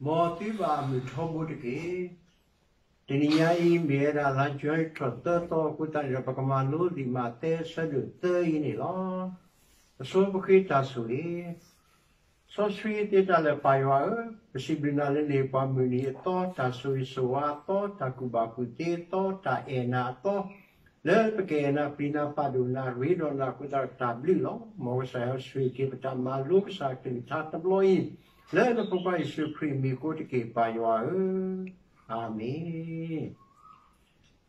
မ်သုဘၣ်မုၢ်ထီဘိတက့ၢ်. တနံၤညါအံၤ မ့ၢ်ဝဲဒၣ်လါ January ထီၣ်သၢသီအဃိသတးန့ၣ်ဒီး ပကမၤလိလံာ်မးသဲအဆၢဒိၣ်သၢအံၤန့ၣ်လီၤ. အဆိပဃ့တၢ်ဆိၣ်ဂ့ၤ. စီဆှံသ့တၢ်လၢာ်ပၢ်ယွၤဧၢ, ပစံးဘျုးနၤလၢန့ၣ် ပှၤမုၢ်နံၤအသီ, တၢ်ဆိၣ်ဂ့ၤဆိၣ်ဝါအသီ, တၢ်ကူၣ်ဘၣ်ကူၣ်သ့အသီ, တၢ်အဲၣ်နၤအသီ, လၢပကအဲၣ်နၤပျံၤနၤပာ်ဒိၣ်နၤရ့ဒီးနၤအဃိသတးဒီးတၢ်ဘျုးလီၤ. မ်ကစၢ်ယွၤဆိၣ်ဂ့ၤက့ၤပတၢ်မၤလိကစၢ်ကလုၢ်ကထါတဘျီအံၤ, လၢနဖိခွါယ့ၣ်ၡူးခရံာ်အမံၤအဃိတက့ၢ် ပၢ်ယွၤဧၢ, အၤမ့ၣ်.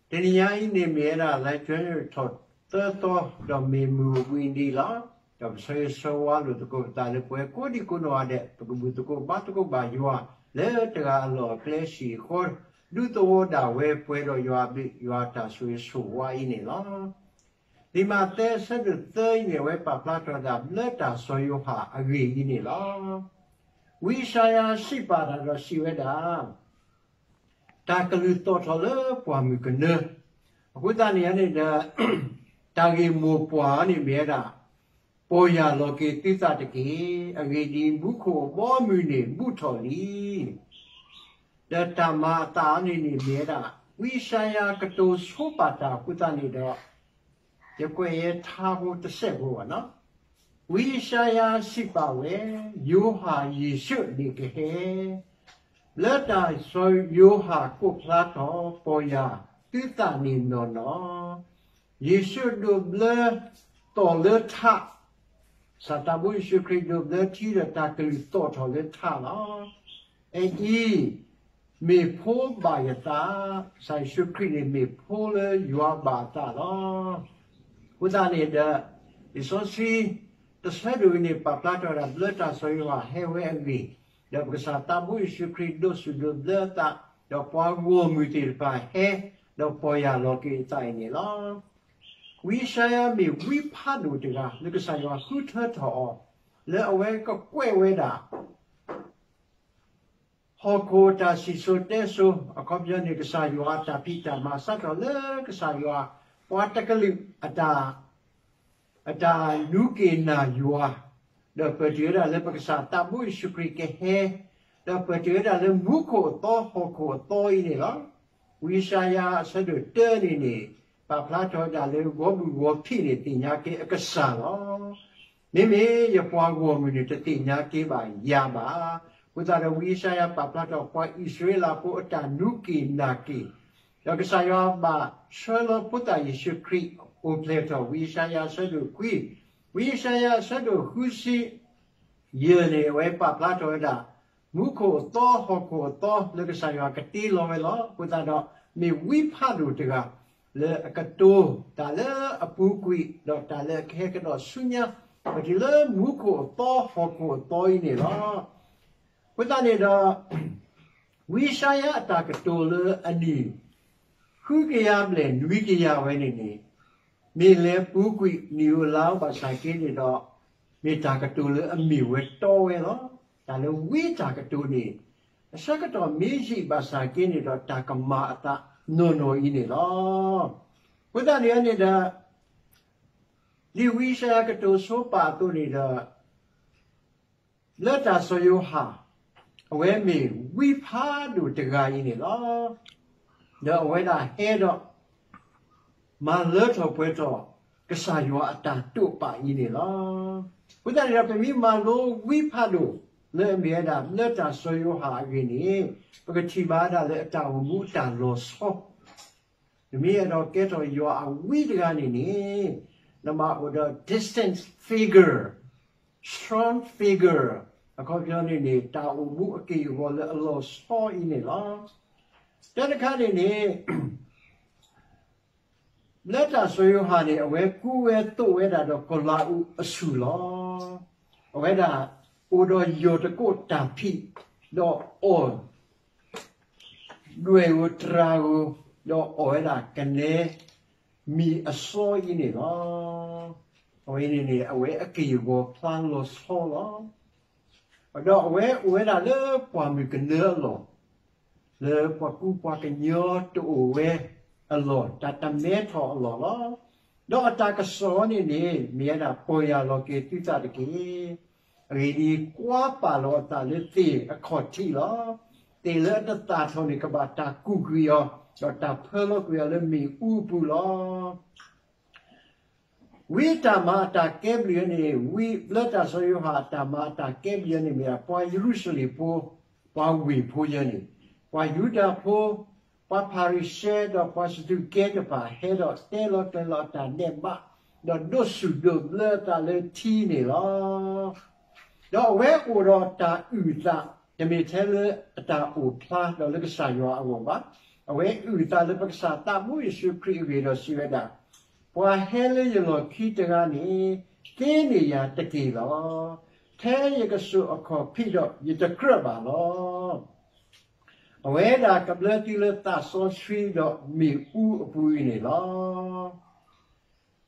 တနံၤညါအံၤန့ၣ်မ့ၢ်ဝဲဒၣ်လါ January ထီၣ်သၢသီ, ဒီးမ့ၢ်မုၢ်အိၣ်ဘှံးနံၤလီၤ. ဒီးပဆၢဂ့ၤဆၢဝါလိာ်သကိးပသးလၢပဝဲကိးဒံကိးနီၢ်ဂၤဒဲး ပကဘူၣ်သကိးဘါသကိးဘၣ်ယွၤ လၢတဂၤအလီၢ်အကျဲစ့ၢ်ကီး, ဒူသဝီဒၣ်ဝဲပှဲၤဒီးယွၤအဘျုး ယွၤတၢ်ဆိၣ်ဂ့ၤဆိၣ်ဝါအံၤန့ၣ်လီၤ. လံာ်မးသဲအဆၢဒိၣ်သၢအံၤန့ၣ် အဝဲပာ်ဖျါထီၣ်ဝဲဒၣ်ဘျၢတၢ်စီၤယိၤဟၣ်အဂ့ၢ်အံၤန့ၣ်လီၤ. ဝံယၡါယၤစံးပာ်တၢ်ဒီးစံးဝဲဒၣ် တၢ်ကလုၢ်သီၣ်ထီၣ်လၢပှၢ်မုၢ်ကနၢ, အဃိသတးန့ၣ်န့ၣ်ဒီး တၢ်ဂ့ၢ်မိၢ်ပှၢ်န့ၣ်မ့ၢ်ဝဲဒၣ် ပီၢ်ယၢ်လီၤက့ၤသုသးတက့ၢ်. အဂ့ၢ်ဒ်အံၤ, မူခိၣ်အဘီအမုၢ်န့ၣ် ဘူးထီၣ်လံ. ဒီးတၢ်မၤအသးန့ၣ်န့ၣ်မ့ၢ်ဝဲဒၣ် ဝံယၡါယၤကတိၤဆိပာ်တၢ်အဃိသတးန့ၣ်ဒီး ယကွဲးယဲထါဖိတစဲးဖိဘၣ်နီၤ. ဝံယၡါယၤစံးပာ်ဝဲ, ယိၤဟၣ်ယ့ၣ်ၡူးန့ၣ်ကဟဲ လၢတၢ်စီၤယိၤဟၣ်ကိးဖျါထီၣ် ပီၢ်ယၢ်သုသးန့ၣ်နီၢ်နီၢ်, ယ့ၣ်ၡူးဒိးဘျၢသီၣ်လၢထး, ကစၢ်သးဘိယ့ၣ်ၡူးခရံာ်ဒိးဘျၢထံဒီးတၢ်ကလုၢ်သီၣ်ထီၣ်လၢထးလီၤ. အအံၤ မ့ၢ်ဖိဘၣ်ယသး, ကစၢ်ယ့ၣ်ၡူးခရံာ်န့ၣ် မ့ၢ်ဖိလၢယွၤဘၣ်အသးလီၤ. အဃိသတးန့ၣ်ဒီး လံာ်စီဆှံတဆၢဒိၣ်အံၤန့ၣ် ပာ်ဖျါထီၣ်ဝဲဒၣ်ဘျၢတၢ်စီၤယိၤဟၣ်ဟဲဝဲအဂ့ၢ်, ဒီးပကစၢ်သးဘိယ့ၣ်ၡူးခရံာ်ဒိးစူၣ်ဒိးဘျၢအသး, ဒီးပှၤဂီၢ်မုၢ်သ့ၣ်တဖၣ်ဟဲ, ဒီးပီၢ်ယၢ်လီၤက့ၤအသးအံၤန့ၣ်လီၤ. ဝံယၡါယၤမ့ၢ်ဝံဖးဒိၣ်တဂၤ လၢကစၢ်ယွၤဃုထၢထီၣ်အီၤ, လၢအဝဲကကွဲးဝဲဒၣ် ဟီၣ်ခိၣ်အတၢ်စံၣ်စိၤတဲစိၤ အခီပညီန့ၣ် ကစၢ်ယွၤအတၢ်ဖံးတၢ်မၤစးထီၣ်လၢကစၢ်ယွၤ ပှၤတကလုာ်အတၢ် အတၢ်နူးက့ၤနၢ်ယွၤ, ဒီးပၢၢ်တ့ၢ်ဝဲဒၣ်လၢပကစၢ်သးဘိယ့ၣ်ၡူးခရံာ်ကဟဲ, ဒီးပၢၢ်တ့ၢ်ဝဲဒၣ်လၢမူခိၣ်အသီဟီၣ်ခိၣ်အသီအံၤန့ၣ်လီၤ. ဝံယၡါယၤအဆၢဒိၣ်တၢန့ၣ်န့ၣ် ပာ်ဖျါထီၣ်ဝဲဒၣ်လၢဂီၤမုၢ်ဂီၤဖံးန့ၣ် သ့ၣ်ညါက့ၤအကစၢ်လီၤ. မ့မ့ၢ်ယပှၤဂီၢ်မုၢ်န့ၣ် တသ့ၣ်ညါက့ၤဘၣ်ယၤဘၣ်. အဃိသတးဒီးဝံယၡါယၤပာ်ဖျါထီၣ်ပှၤအံၣ်စရ့လးဖိအတၢ်နူးက့ၤနၢ်က့ၤ, ဒီးကစၢ်ယွၤဘၣ်ဆှၢလီၤဖိသၣ်ယ့ၣ်ၡူးခရံာ် အိၣ်ဖျဲၣ်ထီၣ်ဝံယၡါယၤအဆၢဒိၣ်ခွံ, ဝံယၡါယၤအဆၢဒိၣ်ဃုဆံ ယဲၢ်န့ၣ် အဝဲပာ်ဖျါထီၣ်ဝဲဒၣ် မူခိၣ်အသီဟီၣ်ခိၣ်အသီလၢကစၢ်ယွၤကတ့လီၤဝဲလီၤ. အဃိသတးဒီး မ့ၢ်ဝံဖးဒိၣ်တဂၤ လၢအကတိၤတၢ်လၢအပူၤကွံာ် ဒီးတၢ်လၢအကဟဲကဒီးဆူညါ ပတုၤလၢမူခိၣ်အသီဟီၣ်ခိၣ်အသီအံၤန့ၣ်လီၤ. အဃိသတးန့ၣ်ဒီး ဝံယၡါယၤအတၢ်ကတိၤလၢအနံၣ် ဃုကယၤဘျဲၣ်နွံကယၤဝဲန့ၣ်န့ၣ် မ့ၢ်လဲၤပူၤကွံာ်နံၣ်ဧိၤလါဧိၤဘၣ်ဆၣ်က့န့ၣ်ဒီး မ့ၢ်တၢ်ကတိၤလၢအမ့ၢ်ဝဲတီဝဲလီၤ. တၢ်လၢဝံတၢ်ကတိၤန့ၣ် အဆၢကတီၢ်မ့ၢ်ယံာ်ဘၣ်ဆၣ်က့န့ၣ်ဒီး တၢ်ကမၤအသးနီၢ်နီၢ်အံၤန့ၣ်လီၤ. အဃိသတးန့ၣ်န့ၣ်ဒီး ဒ်ဝံယၡါယၤကတိၤဆိပာ်အသိးန့ၣ်ဒီး လၢတၢ်စီၤယိၤဟၣ် အဝဲမ့ၢ်ဝံဖးဒိၣ်တဂၤအံၤန့ၣ်လီၤ. ဒီးအဝဲဒၣ်ဟဲဒီး မၤလၢထီၣ်ပှဲၤထီၣ် ကစၢ်ယွၤအတၢ်တိာ်ပာ်အံၤန့ၣ်လီၤ. အဃိသတးန့ၣ်ဒီး ပမ့ၢ်မၤလိဝံဖးဒိၣ် လၢအမ့ၢ်ဝဲဒၣ်လၢတၢ်စီၤယိၤဟၣ်အဂ့ၢ်န့ၣ် ပကထံၣ်ဘၣ်ဝဲဒၣ်လၢအတၢ်အိၣ်မူအတၢ်လီၤဆီ နမ့ၢ်အဲၣ်ဒိးကဲထီၣ်ယွၤအဝံတဂၤန့ၣ်န့ၣ် နဘၣ်အိၣ်ဒီး distant figure, strong figure အခီပညီန့ၣ်န့ၣ် တၢ်အိၣ်မူအက့ၢ်အဂီၤလၢအလီၤဆီအံၤန့ၣ်လီၤ. တၢ်တခါန့ၣ်န့ၣ် လၢတၢ်စီၤယိၤဟၣ်န့ၣ် အဝဲကူဝဲသိးဝဲဒၣ်ဒီးကီၤလၤအူးအဆူၣ်လီၤ. အဝဲဒၣ်အိၣ်ဒီးယီၢ်တကိးတၢ်ဖံး ဒီးအီၣ် ဒွဲၣ်ဧိၤတြၤဧိၤ ဒီးအီၣ်ဝဲဒၣ်ကနဲမံၤအစီအံၤန့ၣ်လီၤ. အဝဲန့ၣ်န့ၣ် အဝဲအက့ၢ်အဂီၤဖျါလီၤဆီလီၤ. ဒီးအဝဲအိၣ်ဝဲဒၣ်လၢပှၢ်မုၢ်ကနၢအလီၢ် လၢပှၤကူပှၤကညီတအိၣ်ဝဲအလီၢ် တၢ်တမဲထီၣ်အလီၢ်လီၤ. ဒီးအတၢ်ကစီၣ်န့ၣ်န့ၣ် မ့ၢ်ဝဲဒၣ်ပီၢ်ယၢ်လီၤက့ၤသုသးတက့ၢ်. အဂ့ၢ်ဒ်အံၤ, ကွၢ်ပာ်လီၤအသးလၢသ့ၣ်အခီၣ်ထံးလီၤ. သ့ၣ်လၢအတသၣ်ထီၣ်န့ၣ် ကဘၣ်တၢ်ကူၣ်ကွံာ်အီၤ, ဒီးတၢ်ဖၢလီၤကွံာ်အီၤလၢမ့ၣ်အူအပူၤလီၤ. ဝံအတၢ်မၤအတၢ်ကဲဘျုးန့ၣ် ဝံဘျၢတၢ်စီၤယိၤဟၣ်အတၢ်မၤအတၢ်ကဲဘျုးန့ၣ်မ့ၢ် ပှၤယရူၤၡလ့ၣ်ဖိ, ပှၤဝ့ၢ်ဖိယဲန့ၣ်, ပှၤယူဒၤဖိ, ပှၤဖၤရံၤၡဲ ဒီးပှၤစဒူးကဲတဖၣ် ဟဲဒီးတဲလီၤကျဲၤလီၤအတၢ်ဒဲးဘး, ဒီးဒိးစူၣ်ဒိးဘျၢအသးလၢထံန့ၣ်လီၤ. ဒီးအဝဲအိၣ်ဒီးတၢ်အုၣ်အသး, တမ့ၢ်ထဲလၢအတၢ်အိၣ်ဖျါဒီးလၢကစၢ်ယွၤအဂီၢ်ဘၣ်. အဝဲအုၣ်အသးလၢပကစၢ်သးဘိယ့ၣ်ၡူးခရံာ်အဂ့ၢ်ဒီးစံးဝဲဒၣ်, ပှၤဟဲလၢယလီၢ်ခံတဂၤန့ၣ် သ့န့ၢ်ယၤတက့ၢ်လီၤ. ထဲယကစိာ်အခီၣ်ဖံးဒီးယတကြၢးဘၣ်လီၤ. အဝဲဒၣ်ကဘျၢသုလၢသးစီဆှံဒီးမ့ၣ်အူအပူၤအံၤန့ၣ်လီၤ.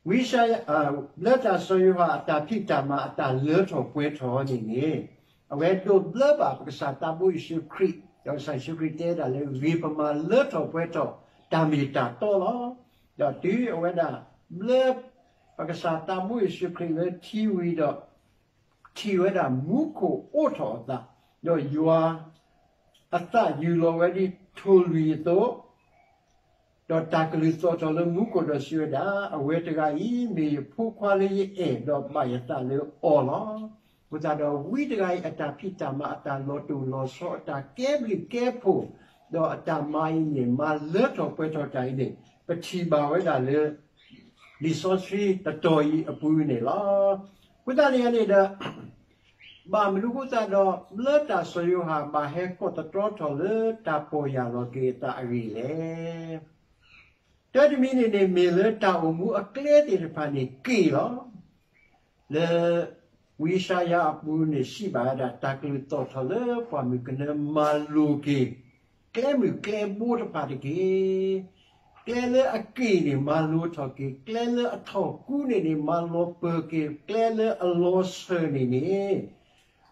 ဝံယၡါယၤ, ဘျၢတၢ်စီၤယိၤဟၣ်အတၢ်ဖံးတၢ်မၤအတၢ်လၢထီၣ်ပှဲၤထီၣ်န့ၣ်န့ၣ်, အဝဲဒိးဘျၢဘၣ်ပကစၢ်သးဘိယ့ၣ်ၡူးခရံာ်, ဒီးကစၢ်ယ့ၣ်ၡူးခရံာ်တဲဒၣ်လၢ ဂ့ၤပမၤလၢထီၣ်ပှဲၤထီၣ်တၢ်မ့ၢ်တၢ်တီလီၤ. ဒီးတုၤအဝဲဒၣ်ဘျၢ ပကစၢ်သးဘိယ့ၣ်ၡူးခရံာ်လၢထံဝံၤဒီး ထံၣ်ဝဲဒၣ်မူခိၣ်အိးထီၣ်အသး, ဒီးယွၤအသးယုၢ်လီၤဝဲဒ်ထိၣ်လွံၣ်အသိး, ဒီးတၢ်ကလုၢ်သီၣ်ထီၣ်လၢမူခိၣ်ဒီးစံးဝဲဒၣ်, အဝဲတဂၤအံၤ မ့ၢ်ယဖိခွါလၢယအဲၣ်ဒီးဘၣ်ယသးလၢအီၤလီၤ. အဃိသတးဒီးဝံတဂၤအံၤ အတၢ်ဖံးတၢ်မၤအတၢ်လီၤတိၢ်လီၤဆီအတၢ်ကဲဘျုးကဲဖှိၣ်, ဒီးအတၢ်မၤအံၤန့ၣ် မၤလၢထီၣ်ပှဲၤထီၣ်တၢ်အံၤန့ၣ် ပထံၣ်ဘၣ်ဝဲဒၣ်လၢ လံာ်စီဆှံတတီၤအံၤအပူၤန့ၣ်လီၤ. အဃိသတးန့ၣ်န့ၣ်ဒီး ဘၣ်မနုၤအဃိသတးဒီး ဘျၢတၢ်စီၤယိၤဟၣ်ဘၣ်ဟဲကိးသတြီထီၣ်လၢတၢ်ပီၢ်ယၢ်လီၤက့ၤအသးအဂ့ၢ်လဲၣ်. တၢ်တမံၤန့ၣ်န့ၣ် မ့ၢ်လၢတၢ်အိၣ်မူအကျဲသ့ၣ်တဖၣ်န့ၣ်က့ၢ်လီၤ. လၢ ဝံယၡါယၤအပူၤန့ၣ်စံးဘၣ်ဝဲဒၣ် တၢ်ကလုၢ်သီၣ်ထီၣ်လၢပှၢ်မုၢ်ကနၢမၤလိၤက့ၤ ကျဲမုၢ်ကျဲဘိတဖၣ်တက့ၢ်. ကျဲလၢအက့ၢ်န့ၣ်မၤလိၤထီၣ်က့ၤ, ကျဲလၢအထီၣ်ကူန့ၣ်န့ၣ် မၤလီၤပၢၤက့ၤ, ကျဲလၢအလီၤဆၢၣ်န့ၣ်န့ၣ်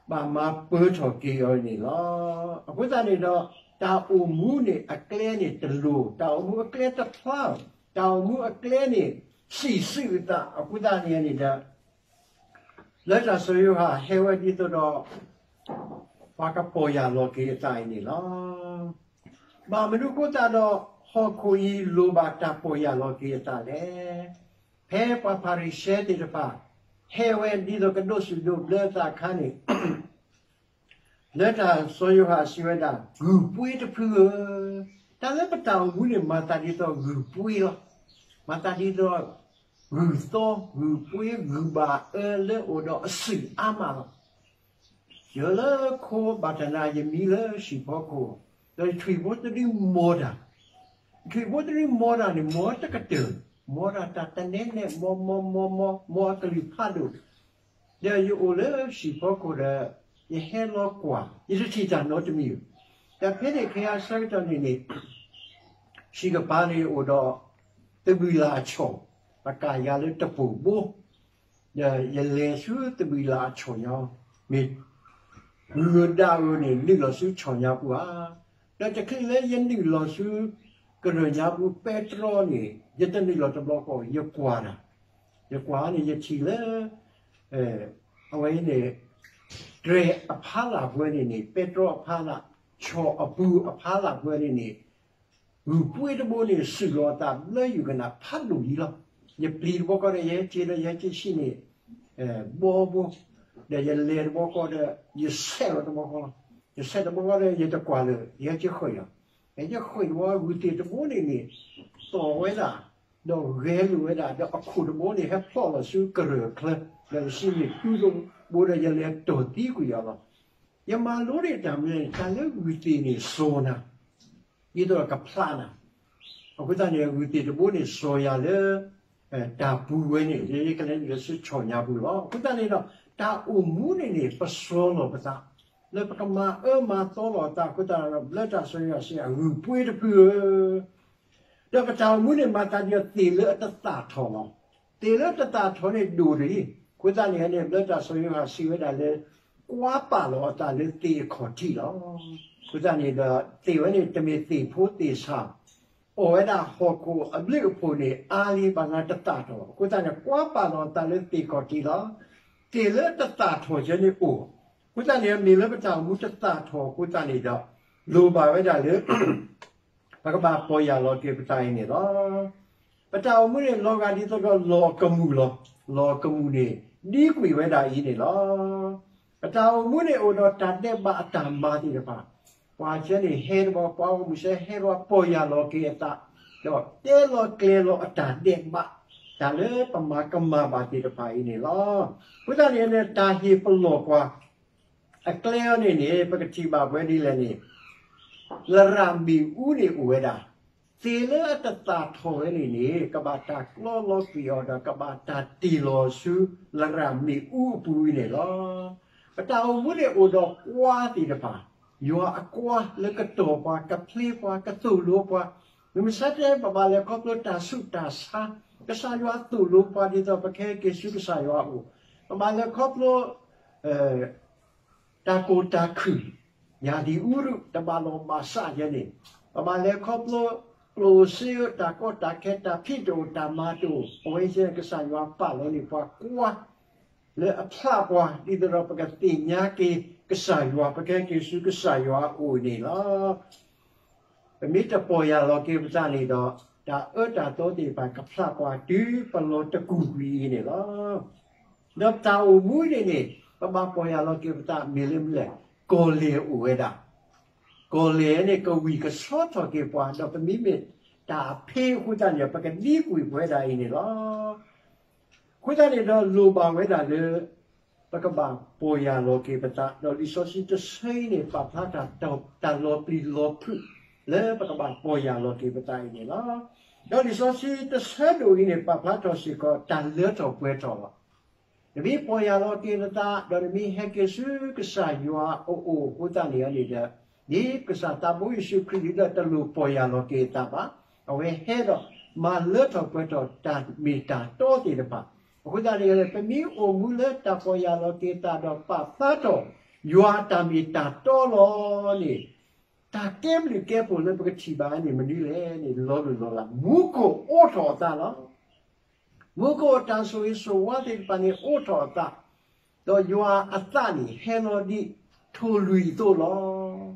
ဘၣ်မၤပၢၤထီၣ်က့ၤအီၤန့ၣ်လီၤ. အဃိသတးန့ၣ်ဒီး တၢ်အိၣ်မူန့ၣ်အကျဲန့ၣ်တလိၤ, တၢ်အိၣ်မူအကျဲတဖျါ, တၢ်အိၣ်မူအကျဲန့ၣ် စံၣ်စုအသး, အဃိသတးန့ၣ်န့ၣ်ဒီး လၢတၢ်စီၤယိၤဟၣ်ဟဲဝဲဒ်သိးဒီး ပှၤကပီၢ်ယၢ်လီၤက့ၤအသးအံၤန့ၣ်လီၤ. ဘၣ်မနုၤအဃိသတးဒီး ဟီၣ်ခိၣ်အံၤလိၣ်ဘၣ်တၢ်ပီၢ်ယၢ်လီၤက့ၤအသးလဲၣ်. ဖဲပှၤဖၤရံၤၡဲသ့ၣ်တဖၣ် ဟဲဝဲဒ်သိးကဒိးစူၣ်ဒိးဘျၢအသးအခါန့ၣ် လၢတၢ်စီၤယိၤဟၣ်စံးဝဲဒၣ် ဂုၢ်ပှ့ၤတဖုဧၢ, တၢ်လၢပတၢ်အိၣ်မူန့ၣ် မၤသးဒ်သိးဂုၢ်ပှ့ၤလီၤ. မၤသးဒ်သိး ဂုၢ်သီ, ဂုၢ်ပှ့ၤ, ဂုၢ်ဘၣ်အၢလၢအိၣ်ဒီးအစုၣ်အါမးလီၤ. ယလၢခိဘၣ်တနၤ ယမံလၢဟံၣ်ဖီခိၣ်, ဒီးယထွံၣ်ဖိတဒုမီၤတၢ်, ယထွံၣ်ဖိတဒုမီၤတၢ်န့ၣ် မီၤတကတၢၢ်, မီၤတၢ်တၢ်တနဲနဲ မီၤမီၤမီၤမီၤ မီၤအကလုၢ်ဖးဒိၣ်, ဒီးယအိၣ်လၢဟံၣ်ဖီခိၣ်ဒီး ယဟဲလီၤကွၢ် ယတထံၣ်တၢ်နီတမံၤဧိၤ, ဒီးဖဲန့ၣ်ခဲအံၤအဆၢကတီၢ်န့ၣ်န့ၣ် ဟံၣ်ကပၤန့ၣ်အိၣ်ဒီး သဘံၣ်လၣ်အဆီၣ်, ပကးယၤလၢတပိၢ်ဘိ, ဒီးယလဲၤဆူသဘံၣ်လၣ်အဆီၣ်ညါ, မ့ၢ် ဂုၢ်ဧိၤဒၣ်ဧိၤန့ၣ် နုာ်လီၤဆူဆီၣ်ညါပူၤဧါ. ဒီးတချုးလၢယနုာ်လီၤဆူ ကရၢၢ်ညါပူၤ ပဲတြီန့ၣ် ယတနုာ်လီၤတဘျီဃီ ယကွၢ်တၢ်, ယကွၢ်န့ၣ် ယထံၣ်လၢ အဝဲန့ၣ် တြဲၤအဖီလာ်ပှဲၤန့ၣ်န့ၣ် ပဲတြီအဖီလာ်, ဆီၣ်အပူၤအဖီလာ်ပှဲၤန့ၣ်န့ၣ် ဂုၢ်ပှ့ၤတဘိန့ၣ် စုၣ်လီၤအသးဘျၢယုၢ်ကနၣ်ဖးဒိၣ်လံလီၤ. ယပျံၤတဘျီဃီဒီး ယဟဲက့ၤဒီး ယဟဲက့ၤဆံးန့ၣ် ဘီဘိ, ဒီးယလဲၤတဘျီဃီဒီး ယဆဲးလီၤတဘျီဃီလီၤ. ယဆဲးတဘျီဃီဒီးယတကွၢ်လၢာ် ယဟဲက့ၤဃုာ်လီၤ. ယဟဲက့ၤဃုာ်တဘျီ ဂုၢ်သ့ၣ်တဘိန့ၣ်န့ၣ် သီၣ်ဝဲဒၣ်, ဒီးဂဲၤလိာ်ဝဲဒၣ်, ဒီးအခိၣ်တဘိန့ၣ် ဟဲဖျိးလီၤဆူကရၢၢ်ချၢ, ဒီးယစံးန့ၣ်တူၢ်လိာ်ဘိဒီး ယလဲၤတီၢ်သံကွံာ်အီၤလီၤ. ယမၤလိန့ၢ်တၢ်မနုၤလဲၣ်န့ၣ် တၢ်လၢဂုၢ်သ့ၣ်န့ၣ်စီၤနၤ ဒ်သိးကဖျါနၤ, အဃိသတးန့ၣ် ဂုၢ်သ့ၣ်တဘိန့ၣ် စီၤယၤလၢ တၢ်ပူၤဝဲန့ၣ် ယကလဲၤနုာ်လီၤဆူဆီၣ်ညါပူၤလီၤ. အဃိသတးန့ၣ်ဒီး တၢ်အိၣ်မူန့ၣ်န့ၣ် ပစီၤလီၤပသး လၢပကမၤအၢမၤသီလီၤအသးအဃိသတးဒီး ဘျၢတၢ်စီၤယိၤဟၣ်စံး ဂုၢ်ပှ့ၤတဖုဧၢ ဒီးပတၢ်အိၣ်မူန့ၣ် မၤသးဒ်သိးသ့ၣ်လၢအတသၣ်ထီၣ်လီၤ. သ့ၣ်လၢတသၣ်ထီၣ်န့ၣ်ဒိၣ်တဂ့ၤ. အဃိသတးန့ၣ်န့ၣ် ဘျၢတၢ်စီၤယိၤဟၣ်စံးဝဲဒၣ်လၢ ကွၢ်ပာ်လီၤအသးလၢသ့ၣ်အခီၣ်ထံးလီၤ. အဃိသတးန့ၣ်ဒီး သ့ၣ်ဝဲန့ၣ် တမ့ၢ်သ့ၣ်ဖိသ့ၣ်ဆၣ် အီၣ်ဝဲဒၣ်ဟီၣ်ခိၣ်အဘျုးအဖှိၣ်န့ၣ် အါလံဘၣ်နၤတသၣ်ထီၣ်. အဃိသတးန့ၣ် ကွၢ်ပာ်လီၤအသးလၢသ့ၣ်ခီၣ်ထံးလီၤ. သ့ၣ်လၢတသၣ်ထီၣ်ယဲန့ၣ်အိၣ်. အဃိသတးန့ၣ် မ့ၢ်လၢပတၢ်အိၣ်မူတသၣ်ထီၣ်အဃိသတးန့ၣ်ဒီး လိၣ်ဘၣ်ဝဲဒၣ်လၢ ပကဘၣ်ပီၢ်ယၢ်လီၤက့ၤပသးအံၤန့ၣ်လီၤ. ပတၢ်အိၣ်မူန့ၣ် လီၤဂာ်ဒ်သိးဒီးလီၢ်ကမူၣ်လီၤ. လီၢ်ကမူၣ်န့ၣ် ဒံကွံာ်ဝဲဒၣ်အံၤန့ၣ်လီၤ. ပတၢ်အိၣ်မူန့ၣ်အိၣ်ဒီးတၢ်ဒဲးဘးအတၢ်မၤသ့ၣ်တဖၣ်, ပှၤဆၢန့ၣ်ဟဲတဘၣ်, ပှၤဂီၢ်မုၢ်ဆၢဟဲတဘၣ် ပီၢ်ယၢ်လီၤက့ၤအသး, ဒီးတဲလီၤကျဲၤလီၤအတၢ်ဒဲးဘး, တၢ်လၢပမၤကမၣ်ဘၣ်သ့ၣ်တဖၣ်အံၤန့ၣ်လီၤ. အဃိသတးန့ၣ် တၢ်ဟ့ၣ်ပလီၢ်ပှၤ အကျဲအံၤန့ၣ်န့ၣ် ပကထံၣ်ဘၣ်ပဝဲဒ်လဲၣ်န့ၣ်, လရာ်မ့ၣ်အူန့ၣ်အိၣ်ဝဲဒၣ်, သ့ၣ်လၢအတသၣ်ထီၣ်ဝဲန့ၣ်န့ၣ် ကဘၣ်တၢ်ကျီလီၤကွံာ်အီၤဒီး ကဘၣ်တၢ်တ့ၢ်လီၤဆူ လရာ်မ့ၣ်အူအပူၤန့ၣ်လီၤ. ပတၢ်အိၣ်မူန့ၣ်အိၣ်ဒီးကွါသ့ၣ်တဖၣ်, ယွၤအကွါလၢကတီၢ်ပှၤ, ကဖျ့ပှၤ, ကသိၣ်လိပှၤ, မုၢ်မဆါတနံၤ ပဘၣ်လဲၤခီဖျိတၢ်ဆူးတၢ်ဆါ, ကစၢ်ယွၤသိၣ်လိပှၤဒ်သိးပကဟဲက့ၤဆူကစၢ်ယွၤအအိၣ်, ပဘၣ်လဲၤခီဖျိ တၢ်ကိၢ်တၢ်ခုၣ်, ရာသီဥတု တဘၣ်လီၢ်ဘၣ်စးယဲန့ၣ်, ပဘၣ်လဲၤခီဖျိ ကျိၣ်စ့ဧိၤ တၢ်ကီတၢ်ခဲ တၢ်ဖံးတအိၣ် တၢ်မၤတအိၣ်, အဝဲသ့ၣ်န့ၣ် ကစၢ်ယွၤပာ်လီၤန့ၢ်ပှၤကွါ လၢအဖျးပှၤ ဒ်သိးဒီးပကသ့ၣ်ညါက့ၤကစၢ်ယွၤ ပကဟဲက့ၤဆူကစၢ်ယွၤအအိၣ်န့ၣ်လီၤ. ပမ့ၢ်တပီၢ်ယၢ်လီၤက့ၤပသးန့ၣ်ဒီး တၢ်အၢတၢ်သီသ့ၣ်တဖၣ်ကဖျးပှၤတုၤပလီၤတကူာ်ကွံာ်အံၤန့ၣ်လီၤ. ဒီးပတၢ်အိၣ်မူန့ၣ်န့ၣ် ပဘၣ်ပီၢ်ယၢ်လီၤက့ၤပသးမ့ၢ်လၢမနုၤလဲၣ်, ကီၢ်လဲၢ်အိၣ်ဝဲဒၣ်, ကီၢ်လဲၢ်န့ၣ် ကဝံၢ်ကဆီထီၣ်က့ၤပှၤ ဒီးပမ့မ့ၢ်တၢ်အဖ့အဃိသတးန့ၣ် ပကဒံကွံာ်ပဝဲဒၣ်အံၤန့ၣ်လီၤ. အဃိသတးန့ၣ်ဒီးလိၣ်ဘၣ်ဝဲဒၣ်လၢ ပကဘၣ်ပီၢ်ယၢ်လီၤက့ၤပသး, ဒီးလံာ်စီဆှံတဆၢအံၤန့ၣ် ပာ်ဖျါတၢ်လီၤပျံၤလီၤဖုး လၢပကဘၣ်ပီၢ်ယၢ်လီၤက့ၤပသးအံၤန့ၣ်လီၤ. ဒီးလံာ်စီဆှံတဆၢဒိၣ်အံၤန့ၣ် ပာ်ဖျါထီၣ်စ့ၢ်ကီးတၢ်လၢထီၣ်ပှဲၤထီၣ်လီၤ. နမ့ၢ်ပီၢ်ယၢ်လီၤက့ၤနသး ဒီးနမ့ၢ်ဟဲက့ၤဆူကစၢ်ယွၤအအိၣ်အဃိသတးန့ၣ်န့ၣ်ဒီး ဒ်ကစၢ်သးဘိယ့ၣ်ၡူးခရံာ်ဒ်ဒီး တလိၣ်ပီၢ်ယၢ်လီၤက့ၤအသးဘၣ်. အဝဲဟဲဒီးမၤလၢထီၣ်ပှဲၤထီၣ်တၢ်မ့ၢ်တၢ်တီသ့ၣ်တဖၣ်. အဃိသတးန့ၣ် ပမ့ၢ်အိၣ်မူလၢတၢ်ပီၢ်ယၢ်လီၤက့ၤသးဒီးပာ်ဖျါထီၣ် ယွၤအတၢ်မ့ၢ်တၢ်တီလီၤန့ၣ် တၢ်ကဲဘျုးကဲဖှိၣ်လၢပကထံၣ်ဘၣ်န့ၣ် မနုၤလဲၣ်န့ၣ် လီၤလိၢ်လီၤလး မူခိၣ်အိးထီၣ်အသးလီၤ. မူခိၣ်အတၢ်ဆိၣ်ဂ့ၤဆိၣ်ဝါသ့ၣ်တဖၣ်န့ၣ် အိးထီၣ်အသး, ဒီးယွၤအသးန့ၣ် ဟဲလီၤဒ်ထိၣ်လွံၢ်အသိးလီၤ.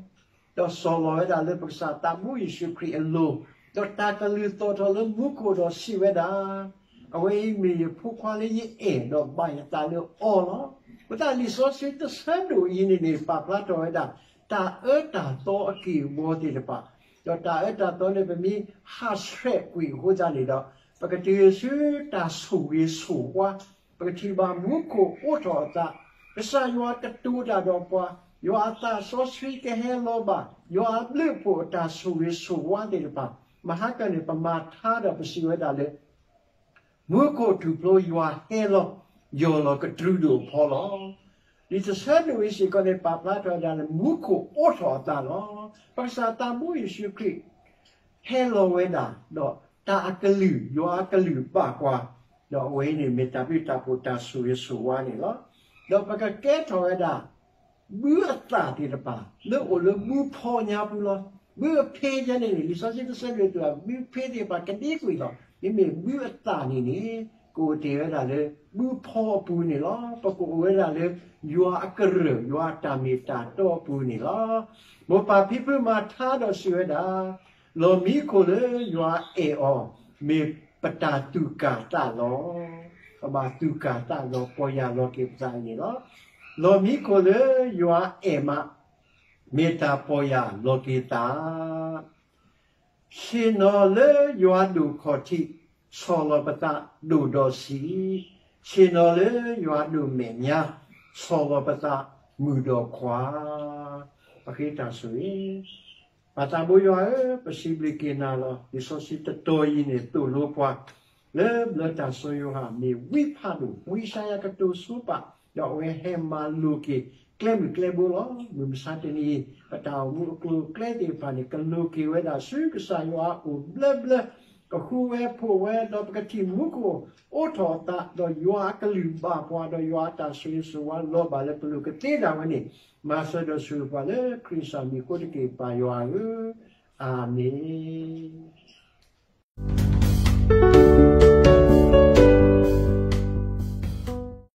ဒီးစီၤလီၤဝဲဒၣ်လၢပကစၢ်သးဘိယ့ၣ်ၡူးခရံာ်အလိၤ, ဒီးတၢ်ကလုၢ်သီၣ်ထီၣ်လၢမူခိၣ်ဒီးစံးဝဲဒၣ်, အဝဲအံၤမ့ၢ်ယဖိခွါလၢယအဲၣ်ဒီးဘၣ်ယသးလၢအီၤလီၤ. အဃိသတးလံာ်စီဆှံတဆၢဒိၣ်အံၤန့ၣ်န့ၣ် ပာ်ဖျါထီၣ်ဝဲဒၣ် တၢ်အၢတၢ်သီအက့ၢ်အဂီၤသ့ၣ်တဖၣ်, ဒီးတၢ်အၢတၢ်သီန့ၣ် ပမ့ၢ်ဟးဆှဲးကွံာ်အဃိသတးန့ၣ်ဒီး ပကတုၤဆူတၢ်ဆိၣ်ဂ့ၤဆိၣ်ဝါ, ပကထံၣ်ဘၣ်မူခိၣ်အိးထီၣ်အသး, ကစၢ်ယွၤကတိၤတၢ်ဒီးပှၤ, ယွၤအသးစီဆှံကဟဲလီၤဘၣ်, ယွၤအဘျုးအဖှိၣ်အတၢ်ဆိၣ်ဂ့ၤဆိၣ်ဝါသ့ၣ်တဖၣ်, မဟါကၢန့ၣ် ပမၤထါဒီးပစံးဝဲဒၣ်လၢ မူခိၣ်ထူၣ်ဖျိယွၤဟဲလီၤ, ယီၢ်လီၤကတြူဒိၣ်အဖီလီၤ. လံာ်တဆၢဒိၣ်အံၤစ့ၢ်ကီးန့ၣ် ပာ်ဖျါထီၣ်ဝဲဒၣ်လၢမူခိၣ်အိးထီၣ်အသးလီၤ. ပကစၢ်သးဘိယ့ၣ်ၡူးခရံာ် ဟဲလီၤဝဲဒၣ်, ဒီးတၢ်အကလုၢ်, ယွၤအကလုၢ်ဘၣ်ပှၤ, ဒီးအဝဲအံၤန့ၣ် မ့ၢ်တၢ်ဘျုးတၢ်ဖှိၣ်တၢ်ဆိၣ်ဂ့ၤဆိၣ်ဝါန့ၣ်လီၤ. ဒီးပကကဲထီၣ်ဝဲဒၣ် ဘုအသၣ်သ့ၣ်တဖၣ် လၢအိၣ်လၢဘုဖီညါပူၤလီၤ. ဘုအဖ့ယဲန့ၣ်န့ၣ် လံာ်စီဆှံတဆၢဒိၣ်အသိး ဘုဖ့သ့ၣ်တဖၣ်ကဒံကွံာ်လီၤ. မ့မ့ၢ်ဘုအသၣ်န့ၣ်န့ၣ် ကအိၣ်တ့ၢ်ဝဲဒၣ်လၢ ဘုဖီအပူၤန့ၣ်လီၤ. ပကအိၣ်ဝဲဒၣ်လၢ ယွၤအကရၢၢ် ယွၤအတၢ်မ့ၢ်တၢ်တီအပူၤန့ၣ်လီၤ. မိၢ်ပၢ်ဖံဖုမၤထါဒီးစံးဝဲဒၣ်, လီၢ်မံခိၣ်လၢယွၤအဲၣ်အီၤ မ့ၢ်ပတၢ်သူၣ်ကၢ်သးလီၤ. ပဘၣ်သူၣ်ကၢ်သးလီၤ ပီၢ်ယၢ်လီၤက့ၤပသးအံၤန့ၣ်လီၤ. လီၢ်မံခိၣ်လၢယွၤအဲၣ်မး မ့ၢ်တၢ်ပီၢ်ယၢ်လီၤက့ၤသး ဆ့ၣ်နီၤလၢယွၤဒိၣ်ခီၣ်ထံး ဆီၣ်လီၤပသးဒိၣ်ဒီးဆံး, ဆ့ၣ်နီၤလၢယွၤဒိၣ်မဲာ်ညါ ဆီၣ်လီၤပသးမုၣ်ဒီးခွါ. ပဃ့တၢ်ဆိၣ်ဂ့ၤ, ပၢ်သးဘိယွၤဧၢ, ပစံးဘျုးက့ၤနၤလီၤ. လံာ်စီဆှံတတီၤအံၤန့ၣ် သိၣ်လိပှၤ လၢဘျၢတၢ်စီယိၤဟၣ် မ့ၢ်ဝံဖးဒိၣ် ဝံယၡါယၤကတိၤဆိပာ် ဒီးအဝဲဟဲမၤလိာ်က့ၤ ကျဲမုၢ်ကျဲဘိလီၤ. မုၢ်မဆါတနံၤအံၤ ပတၢ်အိၣ်မူအကျိၤအကျဲသ့ၣ်တဖၣ်န့ၣ် ကလိၤက့ၤဝဲဒၣ်ဆူကစၢ်ယွၤအအိၣ်ဘျၢဘျၢ, ကဃုဝဲဖိးဝဲ ဒီးပကထံၣ်မူခိၣ်အိးထီၣ်အသး ဒီးယွၤအကလုၢ်ဘၣ်ပှၤ ဒီးယွၤအတၢ်ဆိၣ်ဂ့ၤဆိၣ်ဝါလီၤဘၣ်လၢပလိၤကသ့ဒၣ်ဝဲန့ၣ် မၤစၢၤဒီးဆိၣ်ဂ့ၤပှၤလၢခရံာ်စၢ်မံၤအဃိတက့ၢ် ပၢ်ယွၤဧၢ, အၤမ့ၣ်.